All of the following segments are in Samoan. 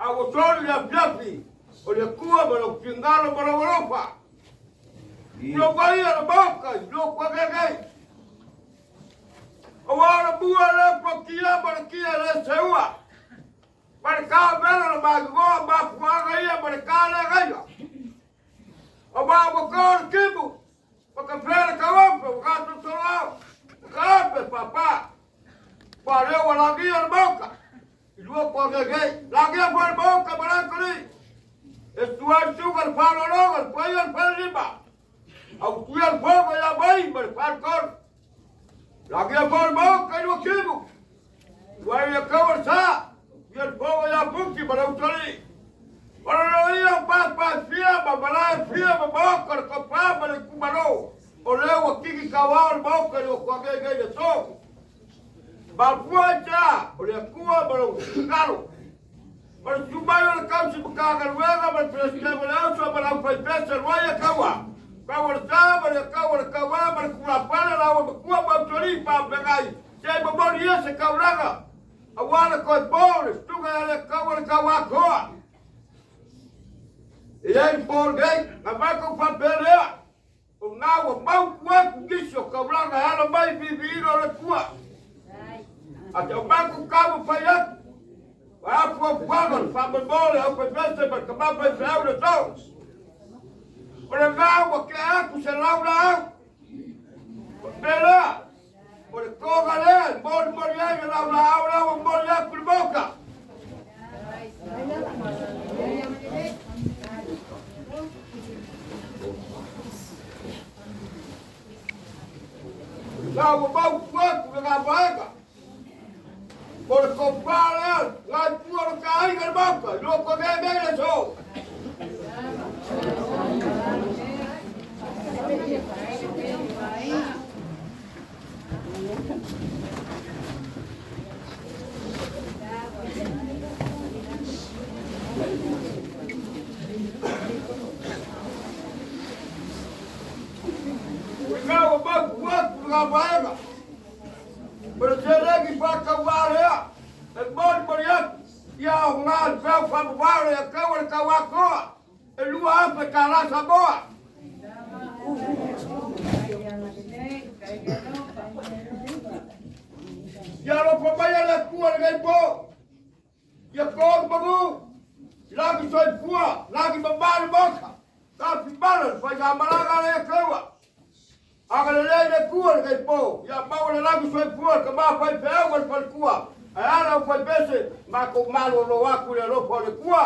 A ua soli le afiafi o le Atua ma lou finagalo ma lou alofa. Tulou ai le Maota i lou toagegei. Aua o le mua e le fuatia ma le tia e le seua. Ma le kamela le magogoa mafuaaga ia ma le kalegaia. Aua ua to le timu, ma ka fea le tauofe ua gatolotoloao, ma ka ape papa. Ua lea ua lagia le Maota i lua toagegei. Lagia foi le Maota ma le atalii. E tua i suga le faalologa, le paia le falelima. Au tuia le fono ia mai ma le faletolu. Lagia foi le Maota i lua timu. Ua ia kaua le sa, ia le fono ia Puti ma le utalii. O le loia o papa e fia ma malae fia ma maota le tofa ma le itumalo. O lea ua tiki tauao le maota i lua toagegei le aso. Mafua i te a, o le Atua ma lou finagalo. O le susu mai o le tausi Matagaluega ma le Peresetene o le Auso ma le aufaipese Luaia Taua, Tau o le Sa ma le Tau o le Tauā ma le Tulafale laua matua ma Utualii Faafeagai se i momoli ia se taulaga aua le toe po le susuga ia le Tau o le Tauatoa. E i ai le po lenei, na matou faapea lea, o lena ua mautu atu nisi o taulaga e alo mai i viiviiga o le Atua. A te o matou taumafai atu, o afuafuaga le faamoemoe o le aufaipese ma le tama faifeau i le aso. O lena ua tea atu se laulaau. Faapea lea, o le toga lea e molimoli ai le laulaau lea ua momoli atu i le Maota. La ua mautu atu le vaega o le tofa lea la i tua o le taaiga le Maota i loko nei nei le aso. Ina ua mautu atu le vaega o le seleni faatauvaa lea e molimoli atu ia aoga le feau faamavao le Ataua le Tauatoa e $2,000 Samoa. Ia alofa mai le Atua lenei po, ia tolu manu, lagi soifua, lagi mama le Maota, tafimala le faigamalaga a le Ataua. Agalelei le Atua lenei po, ia maua le lagi soifua le tama faifeau ma le faletua, ae a le aufaipese, matou malolo atu i le alofa o le Atua.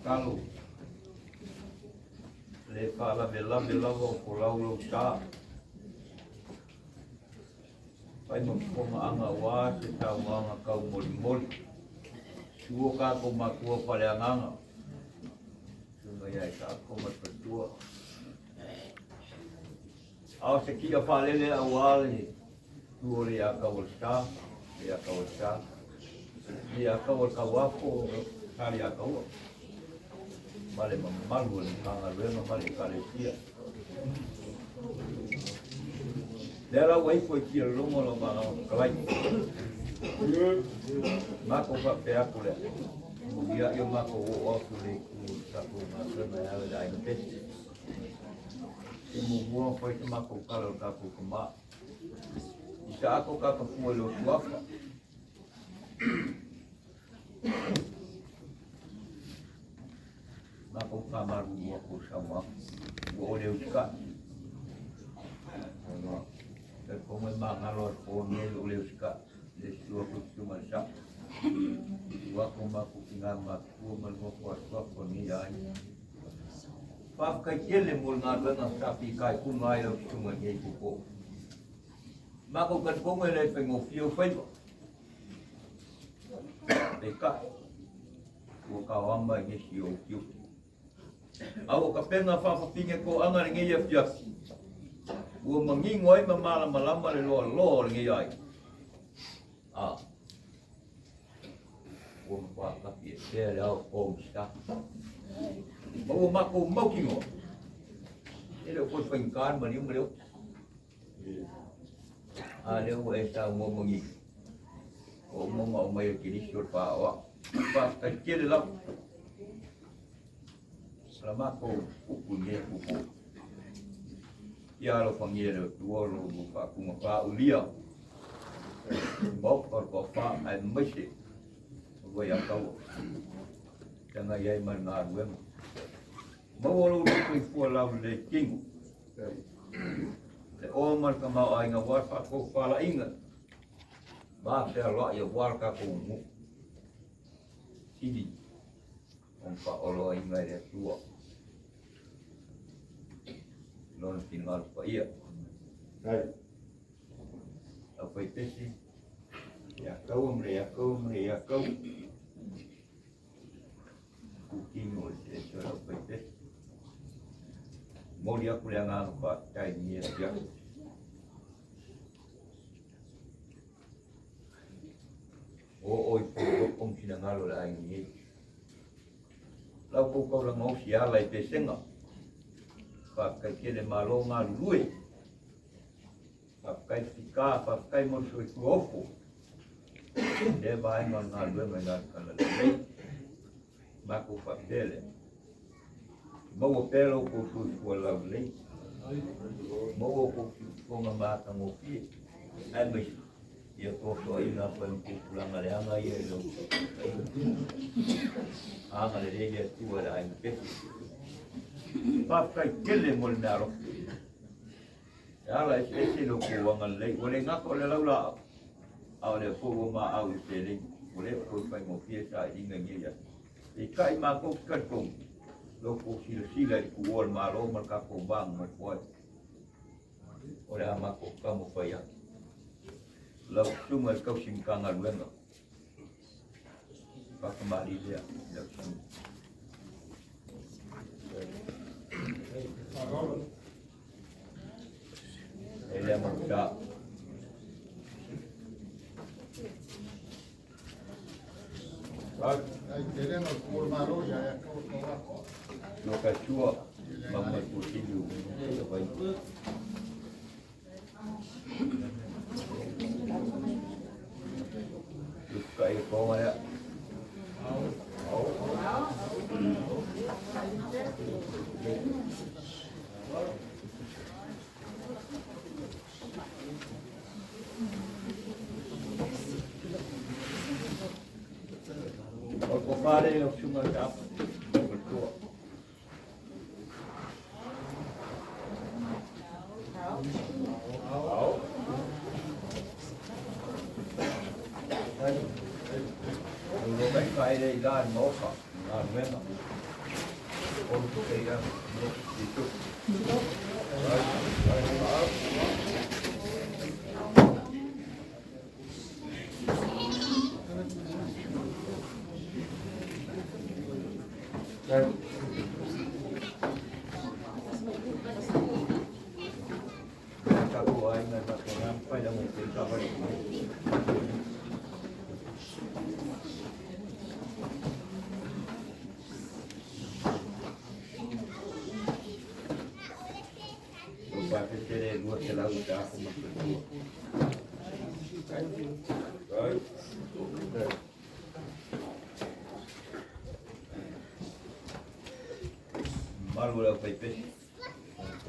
Talo. Le faalavelave lava o folau lou sa. Fai ma fofogaaga aua se saunoaga taumolimoli. Suo kākou matua paleagaga. Susuga ia Isaako ma le faletua. A o se kia faalele aua le tu o le ia Kaualesa, le ia Kaualesa, le ia Kaualekauafo, sa le ia Kaua, ma le mamalu o le Matagaluega ma le Ekalesia. Lea la ua ifo i tialologo lau magaga fetalai. Matou faapea atu lea. Ia ia matou oo atu le itu o le tatou galuega e ala i le aiga pese. E muamua ona fai se matou tala i le tatou tama. I sa ato kakafua i le otuafa. Matou faamalulu atu i saunoaga ua ole usikai. Ona talitonu e magalo a le po nei lou le usikai. Le susu atu i susuga i le sao. Ua atu matou tina matutua ma le nofo a suafa o lenei aiga. Faafetai tele mo le galuega sa fitaituga ai lau susuga i lenei pōpō. Matou talitonu e le faigofie ou faiva. Peitai, ua taoama i nisi o ou tiute. A ua tapena faafafine toaga lenei afiafi, ua manino ai ma malamalama le loaloa o lenei aiga. A, ua matua tapi e pea le ao o mista. Ma ua matou mautinoa, e le o toe faigata le maliu ma le oti. A lea ua e saunoa manino. O umoga o mai e Keriso le faaoa. Faafetai tele lava. O la matou upu i lenei aso. Ia alofagia e le Atua lo outou faatugafāulia i Maota o le Toafa aemaise o Vaiataua feagai ai ma le galuega. Maua lo outou soifua laulelei tino, le oa ma le tamaoaiga aua le faatofalaiga ma fealoai aua le tatou nuu sili ona faaoloaina e le Atua Lona finagalo paia. Au faipesi, ia kaua ma le ia kaua ma le ia kau. Kukino o se ese o lau faipesi. Moli aku le agaga faafetai i lenei afiafi. O o i puloloko ma finagalo o le aiga nei. Lau kou taulaga osi e ala i pesega. Faafetai tele malo galulue. Faafetai fika, faafetai mo le soifua ofo. Lea vaega o le galuega i lalo talalelei. Matou faapea lea. Maua pea lo outou soifua laulelei. Maua outou siufofoga matagofie. Aemaise ia tosoaina fai ma tupulaga leaga ia i lau agalelei le Atua i le aiga pese. Faafetai tele mo le meaalofa. E ala eseese lo outou agalelei. Ua le gata o le laulaau, a o lea foi ua maau i seleni. Ua le toe faigofie sailiga i nei aso. Peitai matou te talitonu, lo outou silasila i le tuua o le Malo ma le tatou va na nofo ai. O le a matou taumafai atu. Lau Susuga i le Tausi Matagaluega, faatamalii lea i lau Susuga. E lea manusa. No ka sua, ma mai posili o vai. Ka e konga ya. O ko whare o sunga te apa. O tua. O lo mai ka ele i la moka, ngā nuenga. O lu te ia, no i tu. Ai, ai, ai. Tatou aiga e faapena ma fai lava i te whare. O pāpete le 200 te aho ma te tua. Ai. Malu lau faipesi.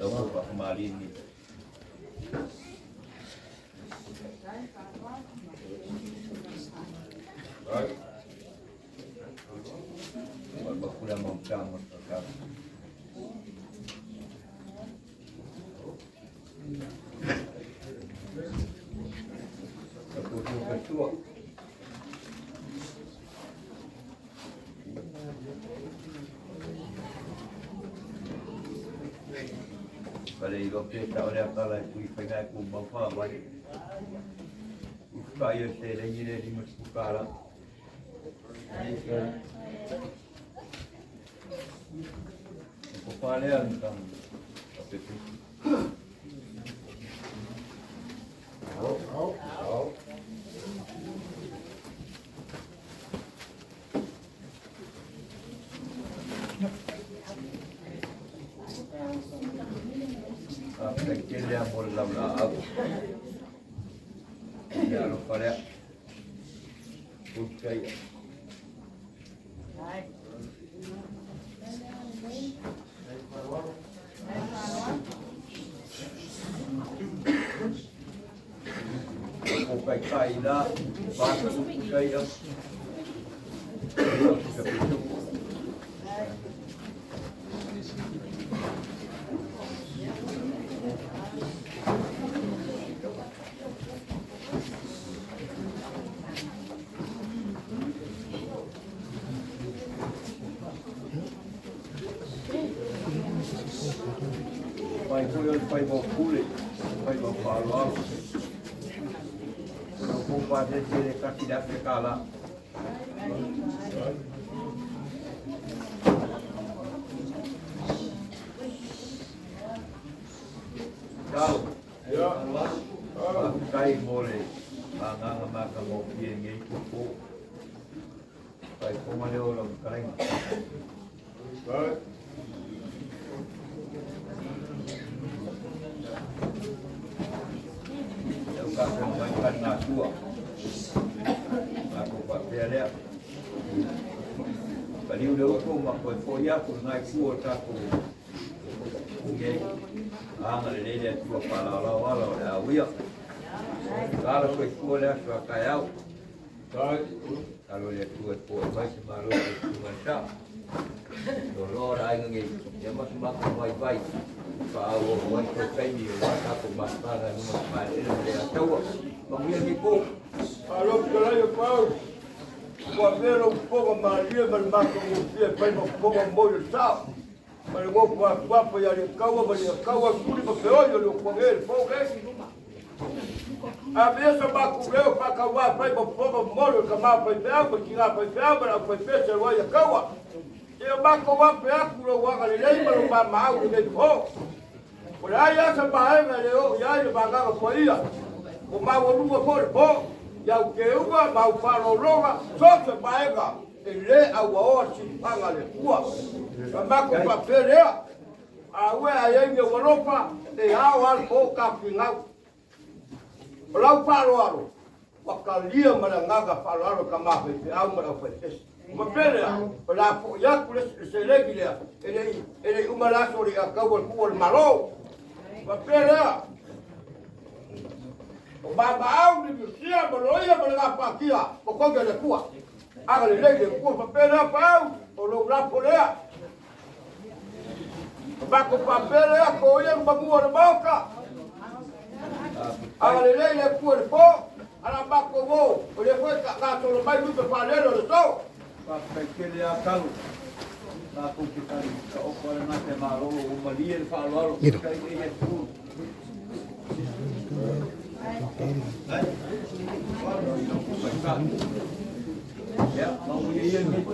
Lau kou whakamalini. Ai. O bakula mo tamo sa Ka tua ka tua. Ka le ilo pe ta ore akala e pui whainga e ku mauwha wai. Uwha ia se rengi le lima spukara. Ko whalea ni tanga. A pepe. Au, au, au. A pe kele a mo le laula au. Ia alo whalea. Putai. O kai kai la, pa putai. Mai foi o le fai mau pule, fai mau fa'aloalo. O kou pasese le 1,000 tala. Talo. Ia. Faafetai mo le agaga matagofie i lenei pō. Faaifoga lea o lau fetalaiga. Lau tapena mai taligatua. Matou faapea lea. Paliu le upu ma toe fo'i atu i lena itu o le tatou nei. Agalelei le Atua faalaolao ala o le a uia. Tala soifua le aso a taeao. Talo le Atua e po'e mai se malosi o susuga i le Sa'o. Loaloa le aiga nei ia ma se matou vaivai faaauau ai toe taimi aua tatou mafutaga i luga o le malaele ma le ataua. Manuia lenei po. Malo fetalai o Pau. Ua avea lou fofoga malie ma le matagofie e fai ma fofoga mo i le sao. Ma le nofo afuafa ia Alekaua ma Leakaua, Suli ma Feoi o le Ofuage le po nei. Avea sa matou leo faatauā e fai ma fofoga momoli o le tama faifeau ma le tina faifeau ma le aufaipese aua ia taua. Seia matou afe atu lou agalelei ma lou mamaau i lenei po. O le ai lava se vaega e le oo i ai le vagaga paia, ua maualuga foi le po, i au teuga ma au faaaloaloga, so o se vaega e le auaoa silifaga a le Atua. Ona matou faapea lea, Aue a i ai ni ou alofa, e ao lava le po ta finau. O lau faaaloalo, ua talia ma le agaga faaaloalo e tama faifeau ma le aufaipese. Ona faapea lea, o le a foi atu le seleni lea, e le i uma le aso o le i taua le tuua o le Malo. Ona faapea lea, o mamaau ni misia ma loia ma le gapatia, totogi a le Atua. Agalelei le Atua, faapea lea Paau, o lou lafo lea. O matou faapea lea, toia le manu o le Maota. Agalelei le Atua i le po, ala matou o, o lea foi tagasolo mai lupe faalele o le so. Faafetai tele lava Talo. Tatou te tali taoto a le gata malolo ua malie le faaaloalo. Faafetai i le Atua. Ia, manuia ia lenei po.